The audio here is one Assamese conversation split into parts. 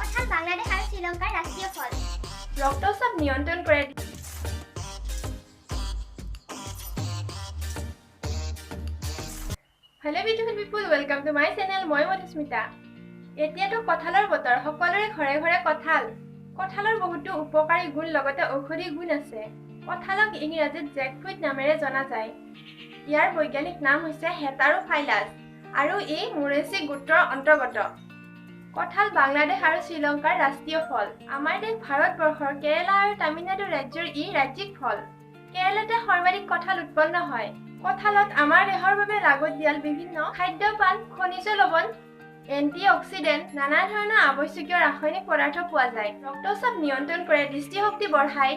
কঁঠাল বাংলাদেশ আৰু শ্ৰীলংকাৰ ৰাষ্ট্ৰীয় ফল। ৰক্তচাপ নিয়ন্ত্ৰণ কৰে। Hello beautiful people, welcome to my channel. মই মধুস্মিতা। এতিয়াতো কঁঠালৰ বতৰ, সকলোৰে ঘৰে ঘৰে কঁঠাল। কঁঠালৰ বহুতো উপকাৰী গুণ লগতে ঔষধি গুণ আছে। কঁঠালক ইংৰাজীত জেকফ্ৰুইট নামেৰে জনা যায়। ইয়াৰ বৈজ্ঞানিক নাম হৈছে হেটাৰোফাইলাছ আৰু ই মোৰেচি গোত্ৰৰ অন্তৰ্গত। কঁঠাল বাংলাদেশ আৰু শ্ৰীলংকাৰ ৰাষ্ট্ৰীয় ফল। আমাৰ দেশ ভাৰতবৰ্ষৰ কেৰালা আৰু তামিলনাডু ৰাজ্যৰ ই ৰাজ্যিক ফল। কেৰালাতে সৰ্বাধিক কঁঠাল উৎপন্ন হয়। কঁঠালত আমাৰ দেহৰ বাবে লাগতিয়াল বিভিন্ন খাদ্যপান, খনিজ লৱণ, এণ্টি অক্সিডেণ্ট, নানা ধৰণৰ আৱশ্যকীয় ৰাসায়নিক পদাৰ্থ পোৱা যায়। ৰক্তচাপ নিয়ন্ত্ৰণ কৰে, দৃষ্টিশক্তি বঢ়ায়।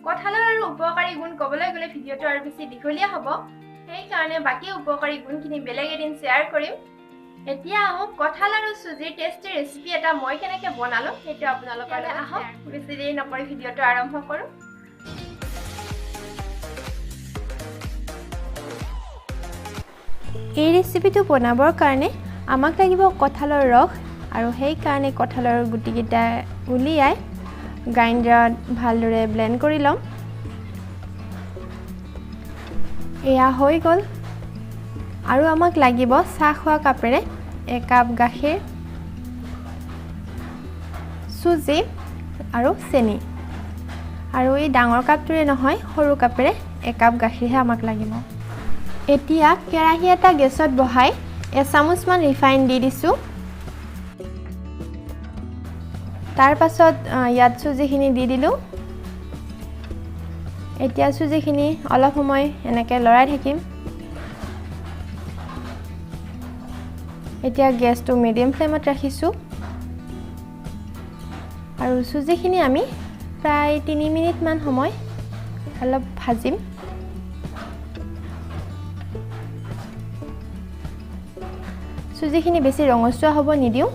কঁঠালৰ আৰু উপকাৰী গুণ ক'বলৈ গ'লে ভিডিঅ'টো আৰু বেছি দীঘলীয়া হ'ব, সেইকাৰণে বাকী উপকাৰী গুণখিনি বেলেগ এদিন শ্বেয়াৰ কৰিম। এতিয়া আহোঁ কঁঠাল আৰু চুজিৰ টেষ্টি ৰেচিপি এটা মই কেনেকৈ বনালোঁ সেইটো আপোনালোকৰ লগত। আহক, বেছি দেৰি নকৰি ভিডিঅ'টো আৰম্ভ কৰোঁ। এই ৰেচিপিটো বনাবৰ কাৰণে আমাক লাগিব কঁঠালৰ ৰস আৰু সেইকাৰণে কঁঠালৰ গুটিকেইটা উলিয়াই গ্ৰাইণ্ডাৰত ভালদৰে ব্লেণ্ড কৰি ল'ম। এয়া হৈ গ'ল। আৰু আমাক লাগিব চাহ খোৱা কাপেৰে একাপ গাখীৰ, চুজি আৰু চেনি। আৰু এই ডাঙৰ কাপটোৰে নহয়, সৰু কাপেৰে একাপ গাখীৰহে আমাক লাগিব। এতিয়া কেৰাহী এটা গেছত বহাই এচামুচমান ৰিফাইন দি দিছোঁ। তাৰপাছত ইয়াত চুজিখিনি দি দিলোঁ। এতিয়া চুজিখিনি অলপ সময় এনেকৈ লৰাই থাকিম। এতিয়া গেছটো মিডিয়াম ফ্লেমত ৰাখিছোঁ আৰু চুজিখিনি আমি প্ৰায় 3 মিনিটমান সময় অলপ ভাজিম। চুজিখিনি বেছি ৰঙচুৱা হ'ব নিদিওঁ।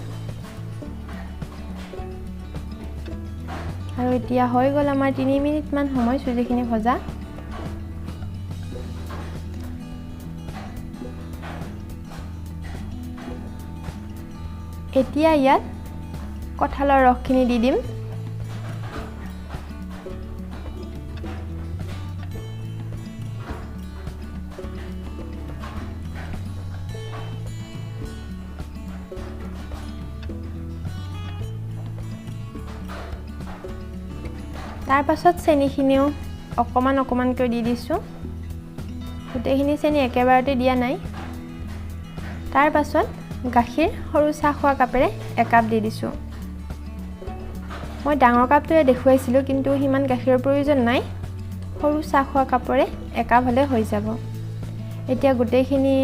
আৰু এতিয়া হৈ গ'ল আমাৰ 3 মিনিটমান সময় চুজিখিনি ভজা। এতিয়া ইয়াত কঁঠালৰ ৰসখিনি দি দিম। তাৰপাছত চেনিখিনিও অকণমান অকণমানকৈ দি দিছোঁ। গোটেইখিনি চেনি একেবাৰতে দিয়া নাই। তাৰপাছত গাখীৰ সৰু চাহ খোৱা কাপেৰে একাপ দি দিছোঁ। মই ডাঙৰ কাপটোৰে দেখুৱাইছিলোঁ, কিন্তু সিমান গাখীৰৰ প্ৰয়োজন নাই। সৰু চাহ খোৱা কাপেৰে একাপ হ'লে হৈ যাব। এতিয়া গোটেইখিনি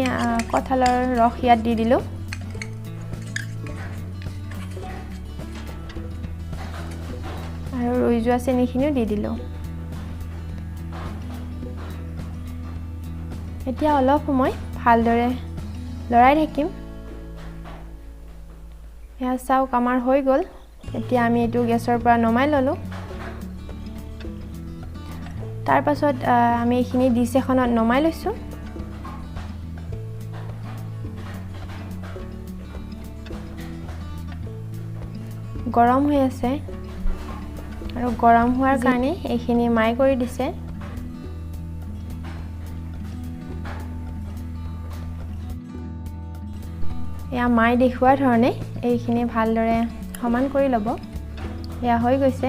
কঁঠালৰ ৰস ইয়াত দি দিলোঁ আৰু ৰৈ যোৱা চেনিখিনিও দি দিলোঁ। এতিয়া অলপ সময় ভালদৰে লৰাই থাকিম। এয়া চাওক, আমাৰ হৈ গ'ল। এতিয়া আমি এইটো গেছৰ পৰা নমাই ল'লোঁ। তাৰপাছত আমি এইখিনি ডিছ এখনত নমাই লৈছোঁ। গৰম হৈ আছে আৰু গৰম হোৱাৰ কাৰণে এইখিনি মাই কৰি দিছে। এয়া মাই দেখুওৱা ধৰণে এইখিনি ভালদৰে সমান কৰি ল'ব। এয়া হৈ গৈছে।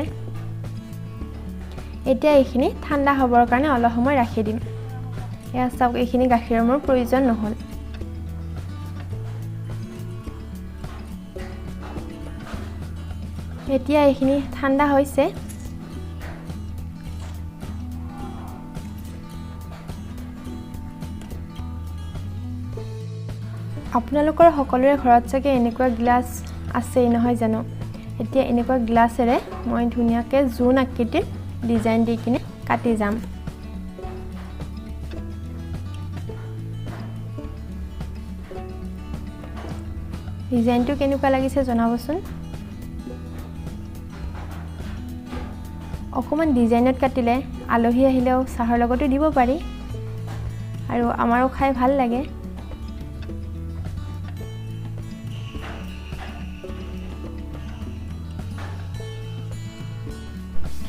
এতিয়া এইখিনি ঠাণ্ডা হ'বৰ কাৰণে অলপ সময় ৰাখি দিম। এয়া চাওক, এইখিনি গাখীৰৰ মোৰ প্ৰয়োজন নহ'ল। এতিয়া এইখিনি ঠাণ্ডা হৈছে। আপোনালোকৰ সকলোৰে ঘৰত চাগে এনেকুৱা গিলাচ আছেই, নহয় জানো? এতিয়া এনেকুৱা গ্লাছেৰে মই ধুনীয়াকৈ জোন আকৃতিৰ ডিজাইন দি কিনে কাটি যাম। ডিজাইনটো কেনেকুৱা লাগিছে জনাবচোন। অকণমান ডিজাইনত কাটিলে আলহী আহিলেও চাহৰ লগতো দিব পাৰি আৰু আমাৰো খাই ভাল লাগে।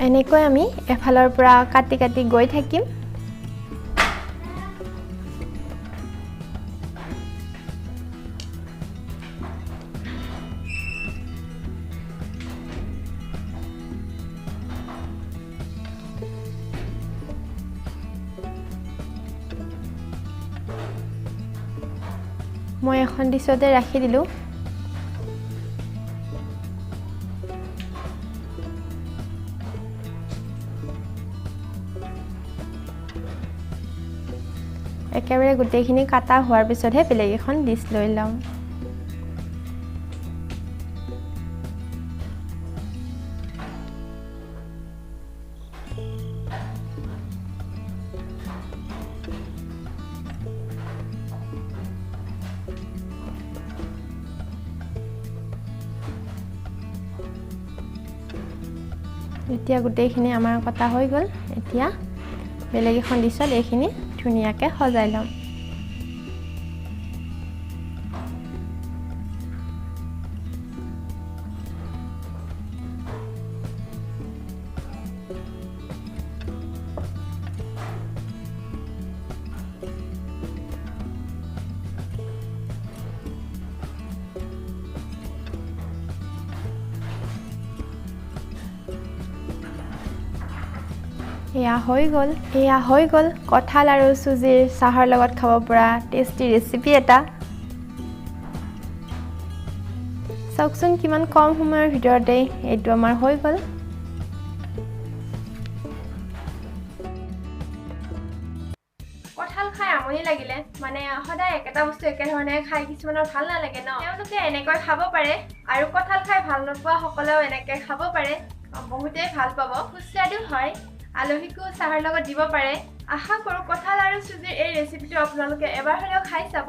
এনেকৈ আমি এফালৰ পৰা কাটি কাটি গৈ থাকিম। মই এখন ডিছতে ৰাখি দিলোঁ। একেবাৰে গোটেইখিনি কাটা হোৱাৰ পিছতহে বেলেগ এখন ডিছ লৈ ল'ম। এতিয়া গোটেইখিনি আমাৰ কটা হৈ গ'ল। এতিয়া বেলেগ এখন ডিছত এইখিনি ধুনীয়াকৈ সজাই ল'ম। এয়া হৈ গ'ল কঁঠাল আৰু চুজিৰ চাহৰ লগত খাব পৰা টেষ্টি ৰেচিপি এটা। চাওকচোন কিমান কম সময়ৰ ভিতৰতে এইটো আমাৰ হৈ গ'ল। কঁঠাল খাই আমনি লাগিলে, মানে সদায় একেটা বস্তু একেধৰণে খাই কিছুমানৰ ভাল নালাগে ন, তেওঁলোকে এনেকৈ খাব পাৰে। আৰু কঁঠাল খাই ভাল নোপোৱা সকলেও এনেকৈ খাব পাৰে, বহুতেই ভাল পাব, সুস্বাদু হয়। আলহীকো চাহৰ লগত দিব পাৰে। আশা কৰোঁ কঁঠাল আৰু চুজিৰ এই ৰেচিপিটো আপোনালোকে এবাৰ হ'লেও খাই চাব।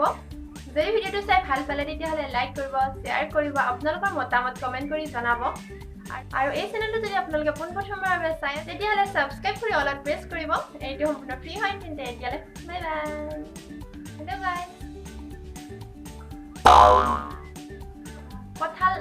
যদি ভিডিঅ'টো চাই ভাল পালে তেতিয়াহ'লে লাইক কৰিব, শ্বেয়াৰ কৰিব, আপোনালোকৰ মতামত কমেণ্ট কৰি জনাব। আৰু এই চেনেলটো যদি আপোনালোকে পোনপ্ৰথমবাৰৰ বাবে চায় তেতিয়াহ'লে ছাবস্ক্ৰাইব কৰি অলপ প্ৰেছ কৰিব। এইটো সম্পূৰ্ণ ফ্ৰী হয়। তেন্তে এতিয়ালৈ বাই বাই, হেল্ল' বাই। কঁঠাল।